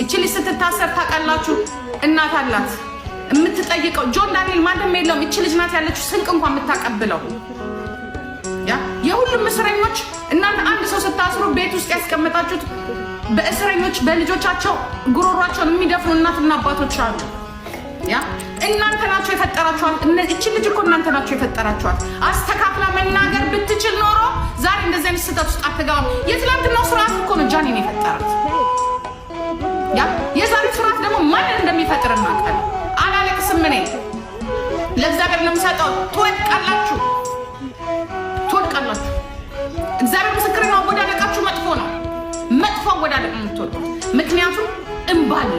እቺ ልጅ ስትታሰር ታውቃላችሁ፣ እናት አላት የምትጠይቀው። ጆን ዳንኤል ማንም የለውም። እቺ ልጅ ናት ያለችው ስንቅ እንኳን የምታቀብለው። ያ የሁሉም እስረኞች፣ እናንተ አንድ ሰው ስታስሩ ቤት ውስጥ ያስቀመጣችሁት በእስረኞች በልጆቻቸው ጉሮሯቸውን የሚደፍኑ እናትና አባቶች አሉ። ያ እናንተ ናቸው የፈጠራችኋት። እቺ ልጅ እኮ እናንተ ናቸው የፈጠራችኋት። አስተካክላ መናገር ብትችል ኖሮ ዛሬ እንደዚህ አይነት ስህተት ውስጥ አትገባም። የትላንትናው ስርዓት እኮ ነው ጃኒን የፈጠራት። ያ የዛሬው ስርዓት ደግሞ ማንን እንደሚፈጥር እናውቃለን። አላለቅስም እኔ፣ ለእግዚአብሔር ለምሰጠው። ትወድቃላችሁ፣ ትወድቃላችሁ። እግዚአብሔር ምስክር ነው። አወዳደቃችሁ መጥፎ ነው። መጥፎ አወዳደቅ ነው የምትወድቁት። ምክንያቱም እንባ አለ፣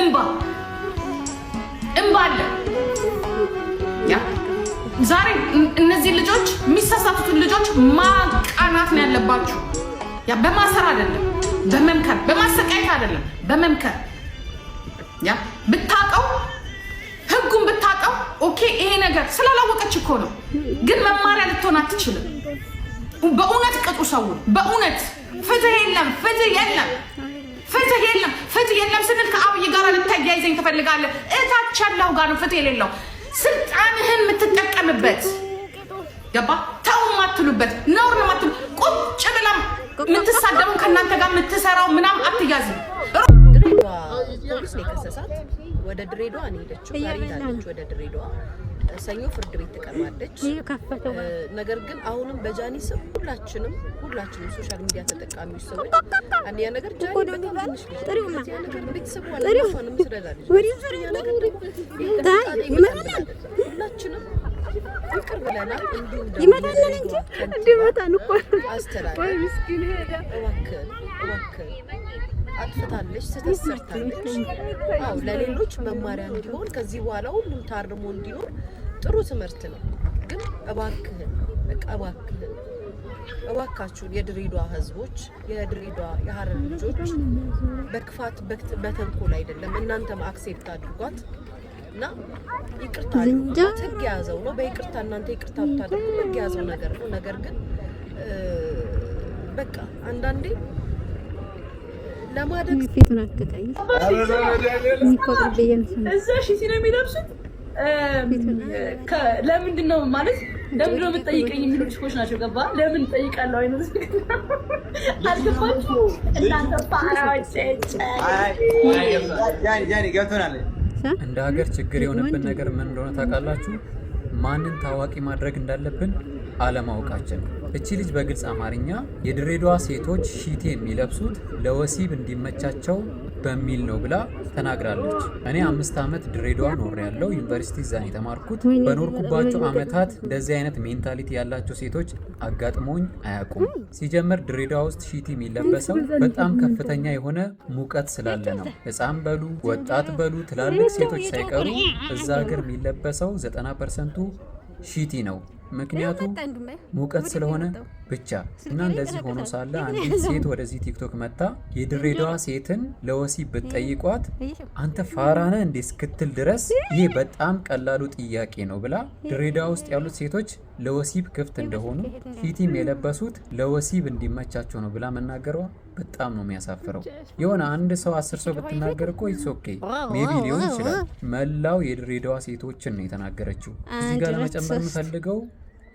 እንባ እንባ አለ። ያ ዛሬ እነዚህ ልጆች፣ የሚሳሳቱትን ልጆች ማቃናት ነው ያለባችሁ። ያ በማሰር አይደለም፣ በመምከር፣ በማሰቃየት አይደለም፣ በመምከር። ያ ብታውቀው፣ ህጉን ብታውቀው okay። ይሄ ነገር ስላላወቀች እኮ ነው፣ ግን መማሪያ ልትሆን አትችልም። በእውነት ቅጡ ሰውን። በእውነት ፍትህ የለም፣ ፍትህ የለም፣ ፍትህ የለም፣ ፍትህ የለም ስንል ከአብይ ጋር ልታያይዘኝ ትፈልጋለህ። እታች ያለው ጋር ነው ፍትህ የሌለው። ስልጣንህን የምትጠቀምበት ገባ፣ ተው የማትሉበት፣ ነውር ነው የማትሉ፣ ቁጭ ብላ የምትሳደቡ፣ ከእናንተ ጋር የምትሰራው ምናምን አትያዝም። ድሬዳዋ ፖሊስ ነው የከሰሳት። ወደ ድሬዳዋ ነው የሄደችው። ዛሬ ሄዳለች ወደ ድሬዳዋ። ሰኞ ፍርድ ቤት ትቀርባለች። ነገር ግን አሁንም በጃኒ ስም ሁላችንም social media ተጠቃሚዎች ሰዎች፣ አንደኛ ነገር ጃኒ በጣም ትንሽ ልጅ ናት። ሁለተኛ ነገር ቤተሰቧ ለሷን የምትረዳ ልጅ ናት። ሶስተኛ ነገር ደግሞ ይሄ ከጣጣ ይመጣል። ሁላችንም ይቅር ብለናል። እንዲሁም ደግሞ የድሬዳዋ ከንቲባ አስተዳደር፣ እባክህን እባክህን፣ አጥፍታለች፣ ስህተት ሰርታለች። አዎ፣ ለሌሎች መማሪያ እንዲሆን፣ ከዚህ በኋላ ሁሉም ታርሞ እንዲኖር ጥሩ ትምህርት ነው። ግን እባክህን፣ በቃ እባክህን፣ እባካችሁን የድሬዳዋ ህዝቦች፣ የድሬዳዋ የሀረር ልጆች፣ በክፋት በተንኮል አይደለም። እናንተም accept አድርጓት እና ይቅርታ አድርጉላት። ህግ የያዘው ነው። በይቅርታ እናንተ ይቅርታ ብታደርጉ ህግ የያዘው ነገር ነው። ነገር ግን በቃ አንዳንዴ ለማደግ ፊቱን አትቀይ። እዛ ሺቲ ነው የሚለብሱት። ለምንድን ነው ማለት ለምንድን ነው የምትጠይቀኝ የሚሉ ችኮች ናቸው። ገባ፣ ለምን እጠይቃለሁ አይነት አልገባችሁም እናንተ ፋራዎች። ገብቶናል። እንደ ሀገር ችግር የሆነብን ነገር ምን እንደሆነ ታውቃላችሁ? ማንን ታዋቂ ማድረግ እንዳለብን አለማወቃችን። እቺ ልጅ በግልጽ አማርኛ የድሬዳዋ ሴቶች ሺቲ የሚለብሱት ለወሲብ እንዲመቻቸው በሚል ነው ብላ ተናግራለች። እኔ 5 ዓመት ድሬዳዋ ኖሬያለሁ። ዩኒቨርሲቲ እዛ ነው የተማርኩት። በኖርኩባቸው ዓመታት እንደዚህ አይነት mentality ያላቸው ሴቶች አጋጥሞኝ አያውቁም። ሲጀመር ድሬዳዋ ውስጥ ሺቲ የሚለበሰው በጣም ከፍተኛ የሆነ ሙቀት ስላለ ነው። ሕፃን በሉ፣ ወጣት በሉ፣ ትላልቅ ሴቶች ሳይቀሩ እዛ ሀገር የሚለበሰው 90% ኡ ሺቲ ነው። ምክንያቱ ሙቀት ስለሆነ ብቻ። እና እንደዚህ ሆኖ ሳለ አንዲት ሴት ወደዚህ ቲክቶክ መጥታ የድሬዳዋ ሴትን ለወሲብ ብትጠይቋት አንተ ፋራ ነህ እንዴ እስክትል ድረስ፣ ይሄ በጣም ቀላሉ ጥያቄ ነው ብላ፣ ድሬዳዋ ውስጥ ያሉት ሴቶች ለወሲብ ክፍት እንደሆኑ፣ ሺቲም የለበሱት ለወሲብ እንዲመቻቸው ነው ብላ መናገሯ በጣም ነው የሚያሳፍረው። የሆነ አንድ ሰው፣ 10 ሰው ብትናገር እኮ it's okay፣ maybe ሊሆን ይችላል። መላው የድሬዳዋ ሴቶችን ነው የተናገረችው። እዚህ ጋር ለመጨመር የምፈልገው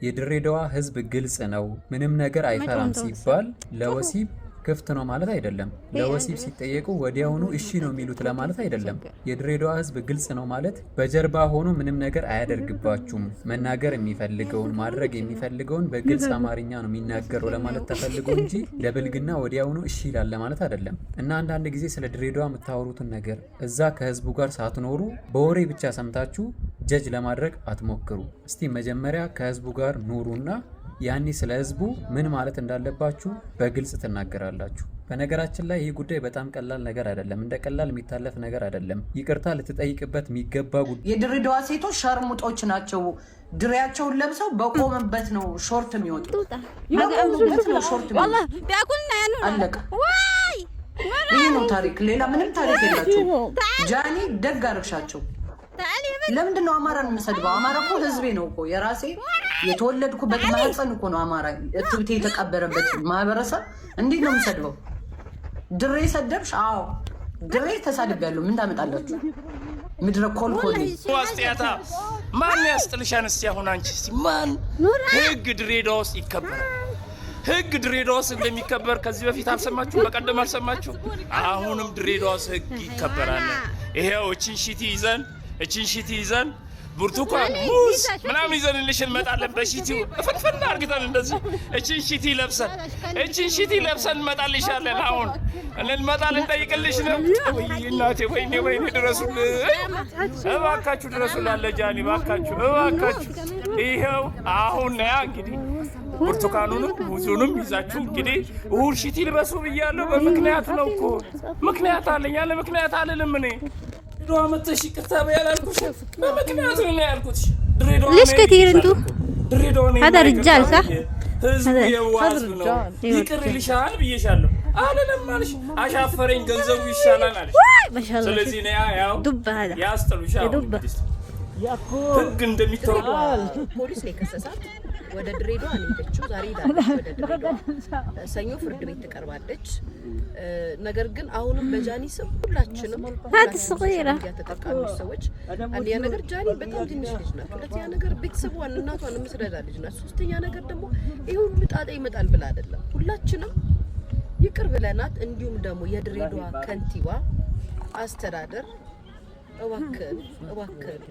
የድሬዳዋ ሕዝብ ግልጽ ነው፣ ምንም ነገር አይፈራም ሲባል ለወሲብ ክፍት ነው ማለት አይደለም። ለወሲብ ሲጠየቁ ወዲያውኑ እሺ ነው የሚሉት ለማለት አይደለም። የድሬዳዋ ሕዝብ ግልጽ ነው ማለት በጀርባ ሆኖ ምንም ነገር አያደርግባችሁም፣ መናገር የሚፈልገውን፣ ማድረግ የሚፈልገውን በግልጽ አማርኛ ነው የሚናገረው ለማለት ተፈልጎ እንጂ ለብልግና ወዲያውኑ እሺ ይላል ለማለት አይደለም። እና አንዳንድ ጊዜ ስለ ድሬዳዋ የምታወሩትን ነገር እዛ ከህዝቡ ጋር ሳትኖሩ በወሬ ብቻ ሰምታችሁ judge ለማድረግ አትሞክሩ። እስቲ መጀመሪያ ከህዝቡ ጋር ኑሩና ያኔ ስለ ህዝቡ ምን ማለት እንዳለባችሁ በግልጽ ትናገራላችሁ። በነገራችን ላይ ይህ ጉዳይ በጣም ቀላል ነገር አይደለም። እንደ ቀላል የሚታለፍ ነገር አይደለም። ይቅርታ ልትጠይቅበት የሚገባ ጉዳይ የድሬዳዋ ሴቶች ሸርሙጦች ናቸው። ድሬያቸውን ለብሰው በቆመበት ነው short የሚወጡት። በቆሙበት ነው short የሚወጡት። አለቀ። ይህ ነው ታሪክ። ሌላ ምንም ታሪክ የላቸው። ጃኒ፣ ደግ አረግሻቸው። ለምንድን ነው አማራን የምሰድበው? አማራ እኮ ህዝቤ ነው እኮ፣ የራሴ የተወለድኩበት ማህፀን እኮ ነው አማራ። እትብቴ የተቀበረበት ማህበረሰብ እንዴት ነው የምሰድበው? ድሬ ሰደብሽ? አዎ ድሬ ተሳድቤያለሁ። ምን ታመጣላችሁ? ምድረ ኮልኮሌ። ዋስጥያታ ማን ያስጥልሻን? እስቲ አሁን አንቺ እስቲ ማን ህግ ድሬዳዋ ውስጥ ይከበራል? ህግ ድሬዳዋ ውስጥ እንደሚከበር ከዚህ በፊት አልሰማችሁም? በቀደም አልሰማችሁ? አሁንም ድሬዳዋ ውስጥ ህግ ይከበራል። ይሄው እቺን ሽቲ ይዘን ብርቱካን፣ ሙዝ ምናምን ይዘንልሽ እንመጣለን። በሺቲው ፍንፍን አርግተን እንደዚህ እቺን ሽቲ ለብሰን እንመጣልሻለን። አሁን እንመጣ ልንጠይቅልሽ ነው። ወይ እናቴ፣ ወይኔ ወይኔ፣ ድረሱልኝ እባካችሁ፣ ድረሱልን አለ ጃኒ፣ እባካችሁ እባካችሁ። ይኸው አሁን ነያ እንግዲህ ብርቱካኑንም ሙዙንም ይዛችሁ እንግዲህ እሁድ ሽቲ ልበሱ ብያለሁ። በምክንያት ነው እኮ፣ ምክንያት አለኝ። ያለ ምክንያት አልልም እኔ። ድሬዳዋ መተሽ ይቅርታ በይ አላልኩሽም? በምክንያት ነው ያልኩት። ድሬዳዋ ليش كثير انتو؟ ድሬዳዋ ነው። هذا رجال صح؟ ህዝቡ የዋህ ህዝብ ነው። ይቅር ይልሻል ብዬሻለሁ። አልልም አልሽ። አሻፈረኝ፣ ገንዘቡ ይሻላል አልሽ። ما شاء الله። ስለዚህ ነው ያው دب هذا ያስጥሉሻል። دب። ህግ እንደሚተረጎም ፖሊስ ነው የከሰሳት። ወደ ድሬዳዋ ነው የሄደችው። ዛሬ ሄዳለች ወደ ድሬዳዋ። ሰኞ ፍርድ ቤት ትቀርባለች። ነገር ግን አሁንም በጃኒ ስም ሁላችንም هذه الصغيرة። ሚዲያ ተጠቃሚዎች ሰዎች፣ አንደኛ ነገር ጃኒ በጣም ትንሽ ልጅ ናት። ሁለተኛ ነገር ቤተሰቧን እናቷን የምትረዳ ልጅ ናት። ሶስተኛ ነገር ደግሞ ይህ ሁሉ ጣጣ ይመጣል ብላ አይደለም። ሁላችንም ይቅር ብለናት፣ እንዲሁም ደግሞ የድሬዳዋ ከንቲባ አስተዳደር እባክህን እባክህን፣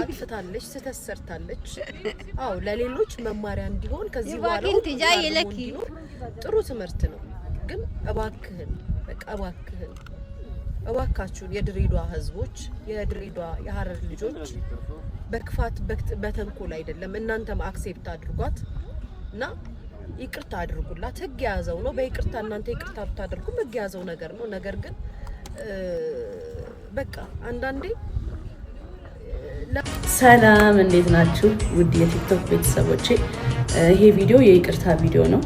አጥፍታለች፣ ስህተት ሰርታለች። አዎ ለሌሎች መማሪያ እንዲሆን ከዚህ በኋላ يباك انت جاي لك እንዲኖር ጥሩ ትምህርት ነው። ግን እባክህን፣ በቃ እባክህን፣ እባካችሁን የድሬዳዋ ህዝቦች፣ የድሬዳዋ የሀረር ልጆች፣ በክፋት በተንኮል አይደለም። እናንተም accept አድርጓት እና ይቅርታ አድርጉላት። ህግ የያዘው ነው። በይቅርታ እናንተ ይቅርታ ብታደርጉም ህግ የያዘው ነገር ነው። ነገር ግን በቃ አንዳንዴ ሰላም፣ እንዴት ናችሁ? ውድ የቲክቶክ ቤተሰቦቼ፣ ይሄ ቪዲዮ የይቅርታ ቪዲዮ ነው።